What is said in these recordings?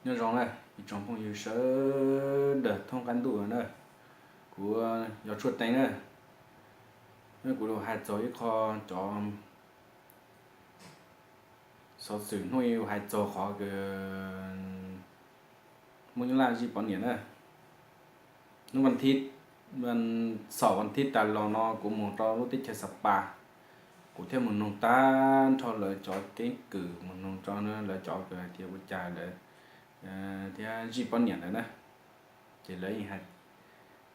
Nyob zoo na, ib tsoom phooj ywg sawv daws thoob qab ntuj na, kuv yog Tshuaj Teev na. Kuv hais txog ib qho cov xov xwm hnub ib hais txog qhov kws Hmoob Nyab Laj zij poj niam na. Hnub vas thib, xaum vas thib tas los no kuv mus rau lub teb chaws Xa Pas, kuv thiaj mus noog tag nrho lawv cov keeb kwm, mus noog rau lawv cov kws hais tias ua cas lawv thiaj zij poj niam ntawd na. Ces lawv yeej hais,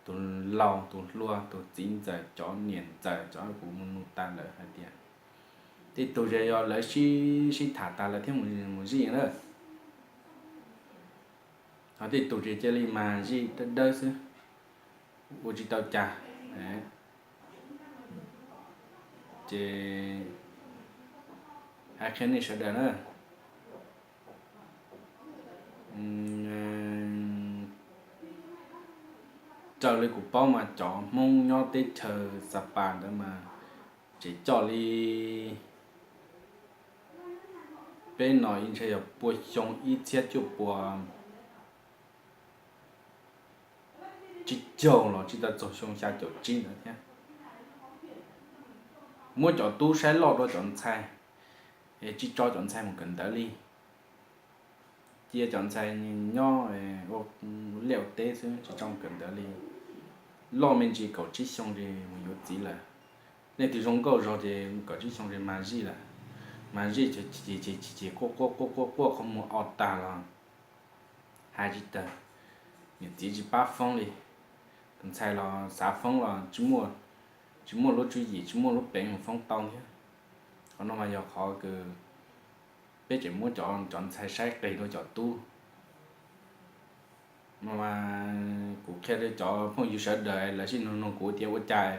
tus laus tus hluas tus txiv ntxawm cov niam ntxawm cov kuv mus noog tas lawm hais tias tej tug ces yog lawv sib sib tham tas lawv thiaj mus zij na. Ho tej tug ces cia li mas zij dawb dawb xwb, ua tsis tau cas. Ces hais qhia nej sawv daws na, raws li kuv paub mas cov Hmoob nyob teb chaws Xa Pas ntawd mas tseem coj li peb no ib ntshe yog puag xyoo ib txhiab cuaj puas tsib caug los tsis tau txog xyoo xya caum tsib ntawd thiab. Muab cov tub saib loj dua cov ntxhais, es tsis tso cov ntxhais mus kawm ntawv li. Cia cov ntxhais nyob ua liaj ua teb xwb tsis tso mus kawm ntawv li. Loj me ntsis kaum tsib xyoo ces mus yuav txiv lawm. Leej twg zoo nkauj zog ces kaum tsib xyoo ces mas zij lawm. Mas zij ces quaj quaj quaj quaj quaj qhov muag o tag los hais tsis tawg, niam txiv tsis pab foob li. Tus ntxhais los xav foob los tsis muaj lub tswv yim tsis muaj lub peev mus foob tau thiab. Qhov no mas yog qhov kws peb tseem muab cov ntxhais saib qis dua cov tub. Mas kuv qhia rau cov phooj ywg sawv daws lawv sib nug nug kuv tias ua cas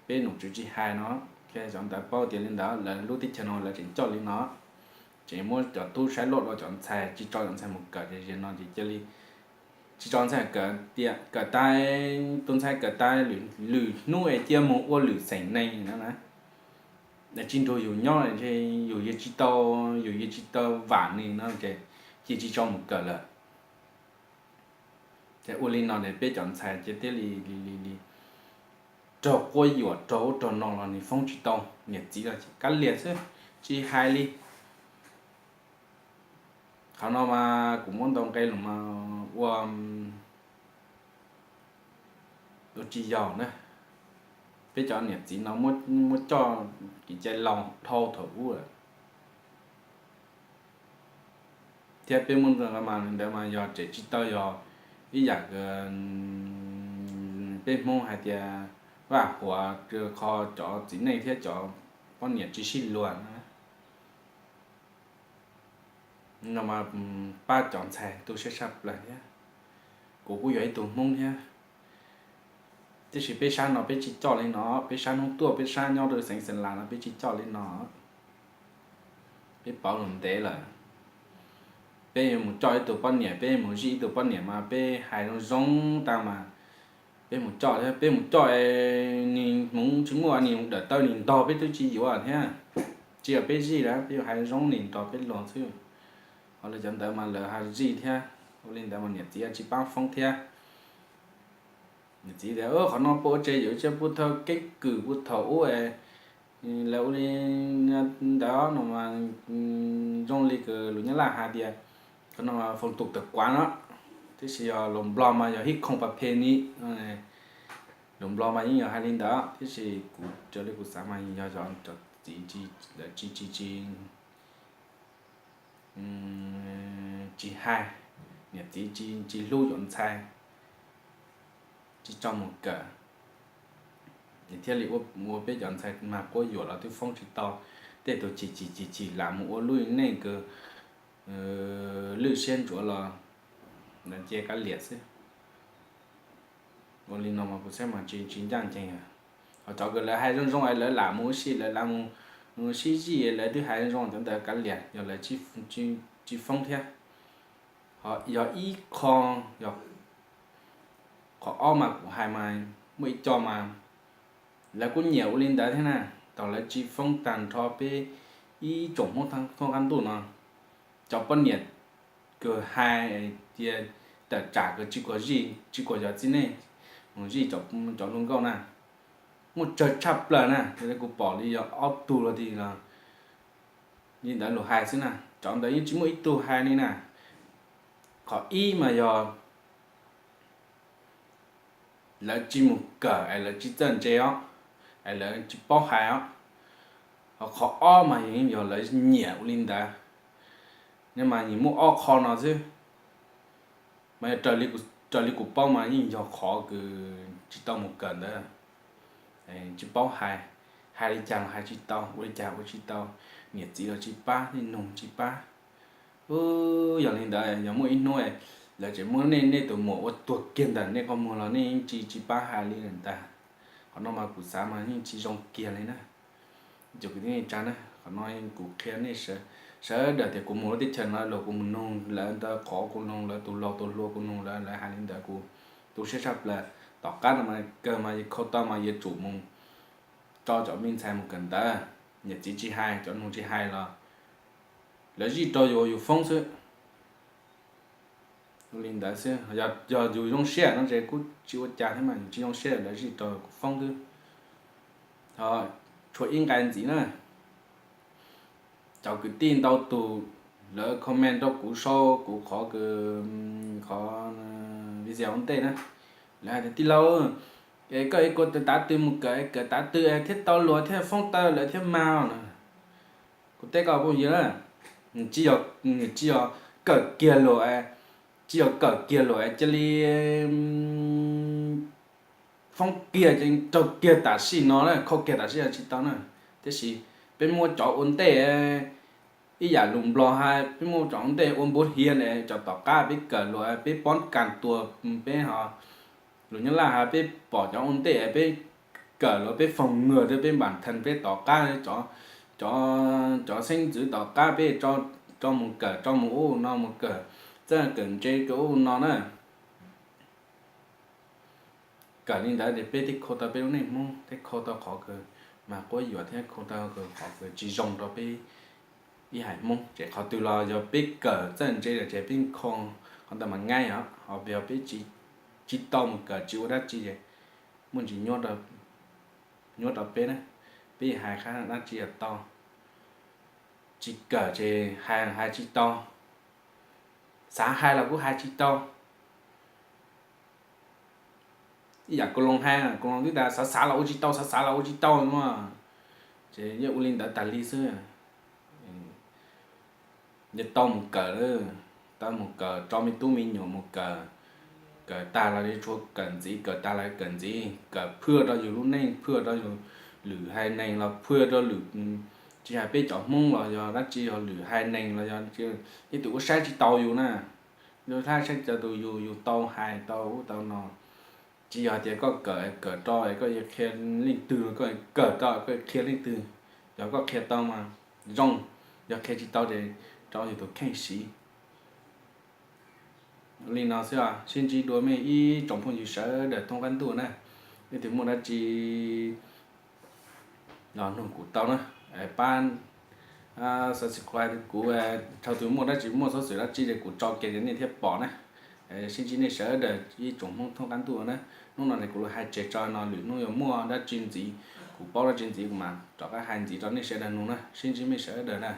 peb nom tswv tsis hais no, qhia cov ntawd paub tias li ntawd lawv lub teb chaws no lawv tseem coj li no, tseem muab cov tub saib loj dua cov ntxhais tsis tso cov ntxhais mus kawm ces no ces cia li tsis tso ntxhais kawm tias kawm tas, tus ntxhais kawm tas lwm hnub es cia mus ua lwm xeem neeg na, tsis nrug yus nyob, yus yeej tsis tau, yus yeej tsis tau vam nws no ces cia tsis tso mus kawm lawm. Ces ua li no es peb cov ntxhais ces thiaj li raug quab yuam raug ub raug no los nws foob tsis tau, niam txiv los kab lias xwb, tsis hais li. Qhov no mas kuv muab ntaus nqe los mas ua, ua tsis yog na. Peb cov niam txiv no muab coj kev cai laus dhau thaum ub lawm, thiab peb muab mas li ntawd mas yog tseem tsis tau yog ib yam peb Hmoob hais tias vaj huam kho cov txiv neej thiab cov poj niam tsis sib luag no mas pab cov ntxhais tu siab tshaj plaws thiab. Kuv kuj yog ib tug Hmoob thiab, tiam sis peb sab no peb tsis coj li no, peb sab hnub tuaj peb sab nyob rau xeev Xeem Las no peb tsis coj li no. Peb pauv lus ntev lawm, peb yuav mus coj ib tug poj niam, peb mus zij ib tug poj niam mas peb hais zoo zoo tag mas peb mus coj thiab, peb mus coj nws hmoov tsis muaj nws dawm taw nws ntog peb twb tsis yuav thiab. Tsis yog peb zij lawm, peb yuav hais zoo nws nrog peb los xwb. Ho lawv cov ntawd mas lawv hais zij thiab, ua li ntawd mas niam txiv tsis pab foob thiab. Niam txiv tias qhov no puas ua tsev, yuav tsiaj puag thaum keeb kwm puag thaum ub, lawv ua li ntawd no mas zoo li lus Nyab Laj hais tias qhov no foom tuk tawm kuav no, tiam sis yog lus Nplog mas yog hib khoom pas phe ni. Lus Nplog mas yeej yog hais li ntawd tiam sis kuv raws li kuv xav mas yog cov txiv lawv tsis tsis tsis hais, niam txiv tsis hlub cov ntxhais, tsis tso mus kawm, thiaj li ua peb cov ntxhais mas quab yuam los twb foob tsis tau. Tej tus chim chim chim chim lam mus ua lub neej kws lwj siab ntsuav los lawv cia kab liam xwb. Ua li no mas kuv saib mas tsis ncaj ncees. Ho cov kws lawv hais zoo zoo es lawv lam mus ua si, lawv lam mus sib zij, lawv twb hais zoo zoo cov ntawd kab liam, yog lawv tsis foob thiab. Ho yog ib qho, yog qhov ob mas kuv hais mas muaj ib co mas lawv kuj nyiam ua li ntawd thiab na, thaum lawv tsis foob tag nrho peb ib tsoom Hmoob thoob qab ntuj no, cov poj niam kawg hais tias tawm tsam kawg tsis kuas zij tsis kuas yog txiv neej mus zij cov hluas nkauj na, muaj tsawg tshaj plaws na, kuv pom li yog ob tug los ti los li ntawd lus hais xwb na, cov ntawd yeej tsis muaj ib tug hais li na. Qhov ib mas yog lawv tsis mus kawm es lawv tsis txawj ntse os, es lawv tsis paub hais os. Ho qhov ob mas yog lawv nyiam ua li ntawd. Mas nyias muaj ob qho no xwb. Mas yog raws li kuv paub mas yeej yog qhov kws tsis tau mus kawm ntawd, tsis paub hais, hais li cas los hais tsis tau, ua li cas ua tsis tau, niam txiv los tsis pab, nej nug tsis pab. Yog li ntawd yog muaj ib hnub lawv tseem muab nej, nej tus muam ua tuag kiag ntawm nej qhov muag los nej yeej tsis, tsis pab hais li ntag. Qhov no mas kuv xav mas yeej tsis zoo kiag li na. Cov kwv tij neej tsa na, qhov no kuv qhia nej sawv daws tias kuv mus lub teb chaws no los kuv mus nug lawv ntawd, qhov kuv nug lawv, tus laus tus hluas kuv nug lawv, lawv hais li ntawd kuv tu siab tshaj plaws. Tom qab no mas kawg mas khau tau mas yuav tsum mus tso cov me ntxhais mus kawm ntawv, niam txiv tsis hais, cov nug tsis hais los lawv zij rau yus, yus foob xwb. Li ntawd xwb, yog yus zoo siab no ces kuj tsis ua cas thiab mas, yus tsis zoo siab lawv zij rau kuv foob xwb. Ho tshuav ib nqai ntxiv na, cov kwv tij ntau tus lawv comment rau kuv sau kuv qhov kws, qhov video ua ntej na, lawv hais tias tij laug, es koj es kuv tav twg mus kawm, kawm tav twg thiaj tau luag thiaj foob tau lawv thiaj mag na. Kuv teb koj phooj ywg na, nws tsis yog kawm kiag luag, tsis yog kawm kiag luag cia li foob kiag ces raug kiag tam sim no na, khau kiag tam sim no tsis tau na. Tiam sis peb muaj cov ua ntej ib yam lus Nplog hais, peb muaj cov ua ntej ua npuv hiav ne, cov tom qab peb kawm luag peb pob kas tuas peb ho, lus Nyab Laj hais peb pom cov ua ntej peb kawm luag peb foog nwg rau peb npam thees peb tom qab, cov xeeb ntxwv tom qab peb tso mus kawm, tso mus ub no mus kawm, txawj kawm ntse kawm ub no na. Kawm li ntawd ces peb thiaj khau tau peb lub neej Hmoob, thiaj khau tau qhov kws mag quab yuam thiab khau tau qhov kws tsis zoo rau peb ib haiv Hmoob. Ces qhov twg los yog peb kawm txawj ntse lawm ces peb khau qhov ntawd mas ngaib os. Ho yog peb tsis tau mus kawm tsis ua dab tsi ces muaj ntsis nyuaj rau peb na. Peb hais qab dab tsi los tau, tsis kawm ces hais los hais tsis tau, xav hais los kuj hais tsis tau. Ib yam kuv loo hais, kuv loo twb tas xav xav los ua tsis tau, xav xav los ua tsis tau no. Ces yeej ua li ntawd tas li xwb. Yog tau mus kawm, tau mus kawm, tso me tub me nyuam mus kawm, kawm tag los yuav tsum kawm ntxiv, kawm tag los kawm ntxiv, kawm phwj rau yus lub neej, phwj rau yus lwm haiv neeg los phwj rau lwm, tsis hais peb cov Hmoob los yog dab tsi, yog lwm haiv neeg los yog ib tug ua saib tsis taus yus na, ua saib tsis taus yus, yus tau hais tau ub tau no. Tsis yog tias koj kawm, kawm rau es koj yuav qhia leej twg, koj kawm rau koj qhia leej twg. Yog koj qhia tau mas zoo, yog qhia tsis tau ces rau yus tus kheej siv. Li no xwb, sib ntsib dua mej ib tsoom phooj ywg sawv daws thoob qab ntuj na. Leej twg muaj dab tsi los nug kuv tau na, pab subscribe kuv, thaum twg muaj dab tsi, muaj xov xwm dab tsi ces kuv tso kiag rau nej thiaj pom na. Sib ntsib nej sawv daws ib tsoom Hmoob thoob qab ntuj na. Hnub no ces kuv los hais tseg tso no, lwm hnub yuav muaj dab tsi ntxiv, kuv paub dab tsi ntxiv kuv mam rov qab hais ntxiv rau nej sawv daws nug na. Sib ntsib mej sawv daws na.